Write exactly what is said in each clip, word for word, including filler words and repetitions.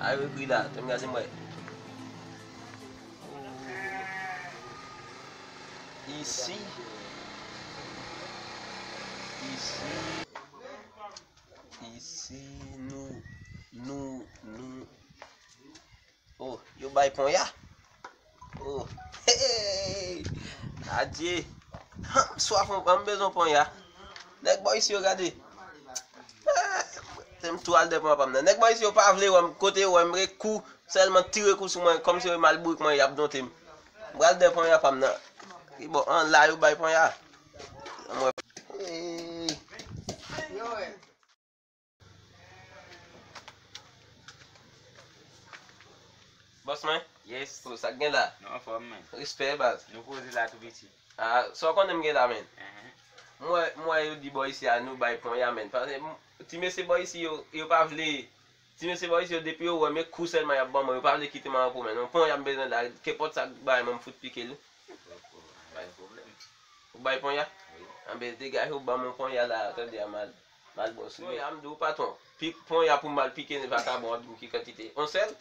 Ay, wi, wi, la, te m gade m wè. Isi. Isi. Isi, nou, nou, nou. Oh, yo bay ponya. Oh, hey, adye. M swaf, m bezwen ponya. Nèg bò isi yo gade. Ah, se m tou al dèyè ponya pa m nan. Nèg bò isi yo pa vle wè m kote yo wè m re kou. Sèlman tire kou sou mwen, kòmsi yo mal bourik mwen, y ap donte m. M pral dèyè ponya pa m nan. Ki bò an la yo bay ponya. Mwen. Hey. Bòs mwen? Yes. Oh, sa k gen la? Nou anfòm, men. Respè, baz. Nou poze la tou piti. Ah, sa w konnen m gen la, men. Ehe. M wè, m wè yo di bò isi a, nou bay ponya, men. Paske m, ti mesye bò isi yo, yo pa vle. Ti mesye bò isi yo, depi yo wè m e kou sèlman y ap ban mwen, yo pa vle kite m an repo, men. Non, ponya m bezwen la, kenpòt sa k bay mwen, m fout pike l. Poko, pa gen pwoblèm. Ou bay ponya? Wi. Anben, degaje w ban m yon ponya la, tande a mal, mal bòs. Ponya, m di w, patwon, pi, ponya pou m al pike nan vakabon, w ap di m ki kantite. On sèl?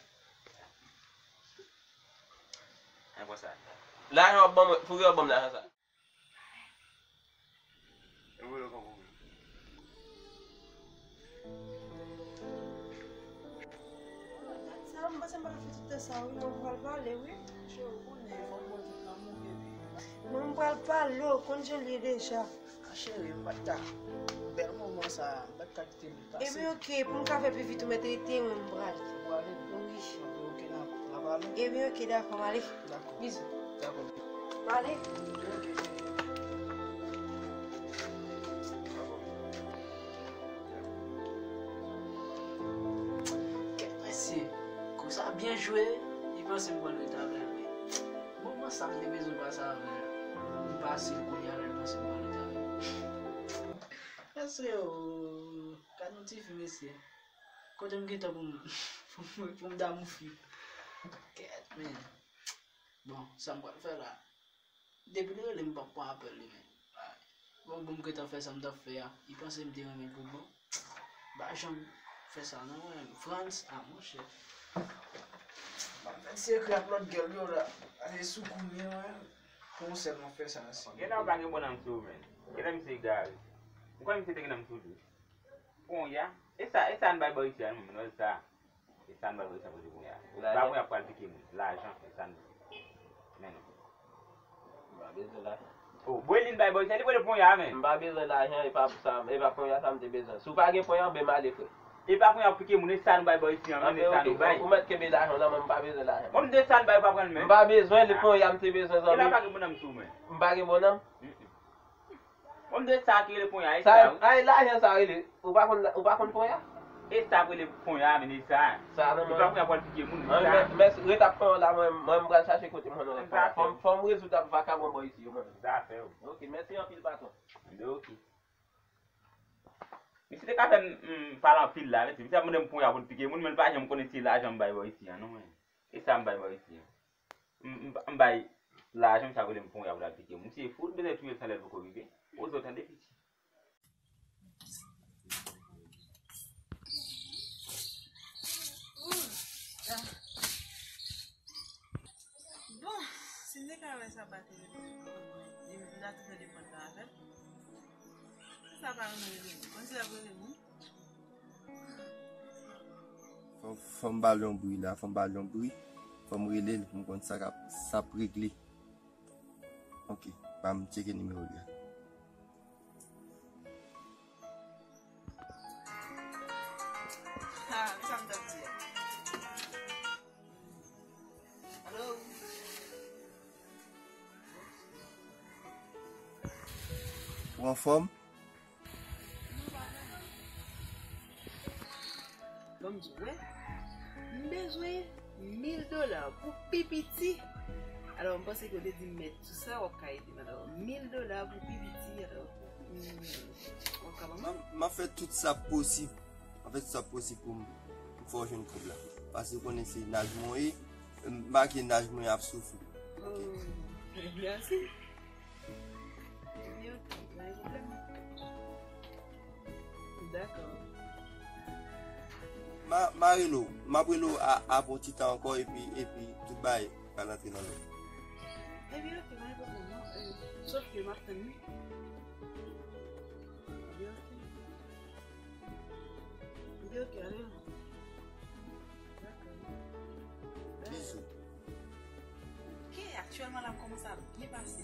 An pran sa. Lajan w ap ban mwen, pou yo ban m lajan sa. E vre, yo konprann. Sa, m panse m pa ka fè tout tan sa, wi, mwen pral pale, wi. Cheri, ou konnen, fò m montre lanmou, baby. Mwen, m pral pale, w konn jan l ye deja. A, cheri, m pa t ka. Bèl moman sa, m pa t ka kite li pase. Ebyen, oke, pou m ka fè pi vit, ou mèt rete, mwen, m pral. Ou prale? Wi. Anben, oke, n a, n a pale. Ebyen, oke, dakò, m ale. Dakò. Bizou. Dakò. M ale. Oke. Kèt mesye, kou sa byen jwe, li panse m pral rete avè l, men moman sa m te bezwen pase avè l, m pase l kounye a la, li panse m pral rete avè l. Mesye o, gad yon ti fi, mesye. Kote m gentan pou m, pou m, pou m damou fi. Kèt, men. Bon, sa m pral fè la? Depi li rele m, m p ap pran apèl li, men. Bon, bon, m gentan fè sa m t ap fè a. Li panse m te renmen l pou bon. M pa janm fè sa, non, mwen. Frantz, a, monchè. M ap fè ti ekri ak lòt gèl yo la. Ale sou kounye, mwen. Pou yon sèl m ap fè sa, se. Genlè w pa gen bon nanm sou ou, men. Genlè misye egare. M kwè misye te gen nanm sou li. Ponya. E sa, e sa n bay bò isi a, non, men wè sa. E sa n bay bò isi a pote ponya. Lajan. Pa ponya pral pike moun. Lajan, e sa n. Men non. M pa bezwen lajan. Oh, Brelin bay bò isi a, li vole ponya, men. M pa bezwen lajan, e pa sa, e pa ponya sa m te bezwen. Si w pa gen ponya, ben m ale, frè. E pa ponya pike moun, e sa nou bay bò isi a, men, e sa nou bay. Ou mèt kenbe lajan w nan men m, m pa bezwen lajan. Bon, m de sa n bay, ou pa pran l, men. M pa bezwen, li ponya m te bezwen, zanmi. E la pa gen bon nanm sou, men. M pa gen bon nanm? Mm-mm. Bon, m de sa ki rele ponya, e sa, wi. Ay, lajan sa rele. Ou pa konn, ou pa konn ponya? E sa k rele ponya, men e sa. Sa nan men. Ou pa ponya pral pike moun, e sa. Mèsi, ret ap ponya la, mwen, mwen, m pral chache kote mwen nan ponya. Fò m, fò m rezoud ak vakabon bò isi yo, mwen. Zafè w. Oke, mèsi anpil, patwon. Anben, oke. Misye te ka fè m, m, pale anpil la, mesye. Misye ap mande m ponya pou l pike moun, men l pa janm konnen si e lajan m bay bò isi a, non, men. E sa m bay bò isi a. M, m, m bay lajan, misye ap rele m ponya pou l al pike moun. Misye fou, l bezwen touye l san lè l poko rive. Ozo, tande, piti. Bon, si m te ka wè sa pa te rele m, m ta toujou depann nan avè l. Sa pa renmen rele moun. Konn si l ap rele moun. Fò, fò m ba l yon bri la, fò m ba l yon bri. Fò m rele l pou m konn sa k ap, sa ap regle. Oke, ban m tcheke nimewo li a. Ah, sa m t ap di a. Alo? Ou anfòm? Ban m di w, wè, m bezwen mil dola pou pi piti. Alò, m panse ke w te di m mèt tou sa, w ap ka ede m. Alò, mil dola pou pi piti, alò, mm, w ap ka ban m? M, m ap fè tout sa posib. M ap fè tout sa posib pou m, pou m fè w jwenn kòb la. Paske w konnen se naj mwen ye, m make naj mwen ap soufri. Oke? Oh, mèsi. Ebyen, oke, pa gen pwoblèm. Dakò. M a rele w. M ap rele w a, apre yon ti tan ankò, epi, epi tout bagay pral antre nan lòd. Ebyen, oke, pa gen pwoblèm, non. E, sof ke m ap tann wi. Ebyen, oke. Ebyen, oke, ale non. Dakò. Bizou. Oke, aktyèlman la, m kòmanse ap byen pase.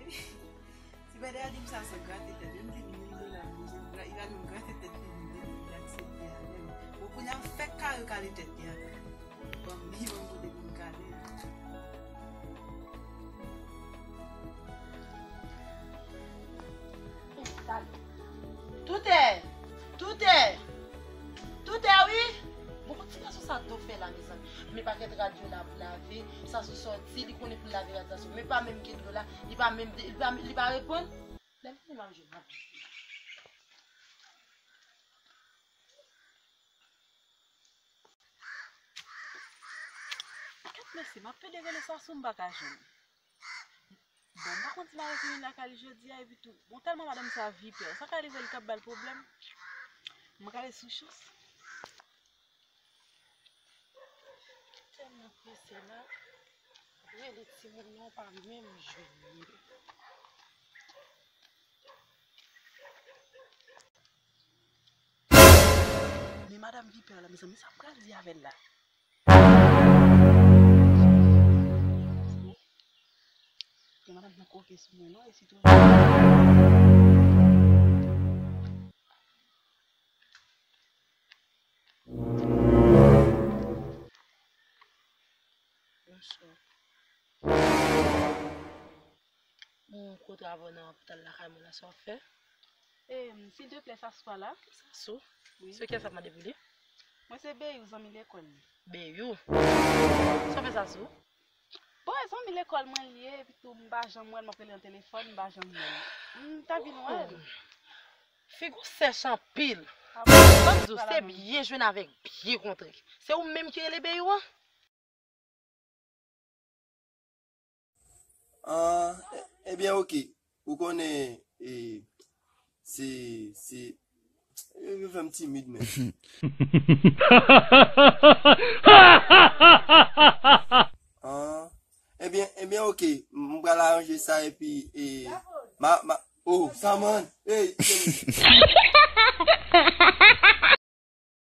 Ebyen, Ti bèdè a di m sa se grate tèt. Li di mil dola, li di gra-, li va di m grate tèt li, li di li aksepte avè m. Bon, kounye a m fèk kare kale tèt li ankò. Ban m li, ban m kote pou m kale. Toutè! Toutè! Toutè, wi! Bon, ti gason sa do fè la, mezanmi. Men pakèt rad yo la pou lave, sa sou sòti, li konnen pou lave rad sa sou. Men pa menm gen dlo la, li pa menm, li pa, li pa reponn. Lè m fini, m ap jwe, m ap jwe. Kèt mesye, m ap pede rele Sasou, m pa ka jwenn. Bon, m pa konn si m a retounen lakay li jodi a, epi tou, bon, tèlman madanm sa vipè, sa ka rive li k ap ba l pwoblèm. M prale sou chans. Tèlman prese la, rele timoun nan pa menm jwenn li. Men madanm vipè la, mezanmi, sa m pral di avè l la? Gen madanm nan koke sou mwen, non, e si tou. Bonswa. Mwen kote avè w nan lopital lakay mwen la, sa w ap fè? Em, silteplè, Sasou pa la? Sasou? Wi. Se kiyès ap mande pou li? Mwen se Beyou, zanmi lekòl li. Beyou? Sa w fè Sasou? Bon, e zanmi lekòl mwen li ye, epi tou m pa janm wè l, m ap rele nan telefòn, m pa janm wè l. M ta vin wè l. Figi w sèch anpil. Ah bon? Ban m di w, se byen jwenn avèk byen kontre. Se ou menm ki rele Beyou an? Ah, e, ebyen, oke. Ou konnen, e, se, se, yo, yo fè m timid, men. Ah, ebyen, ebyen, oke. M, m pral aranje sa, epi, e, ma, ma, oh, Saman, hey,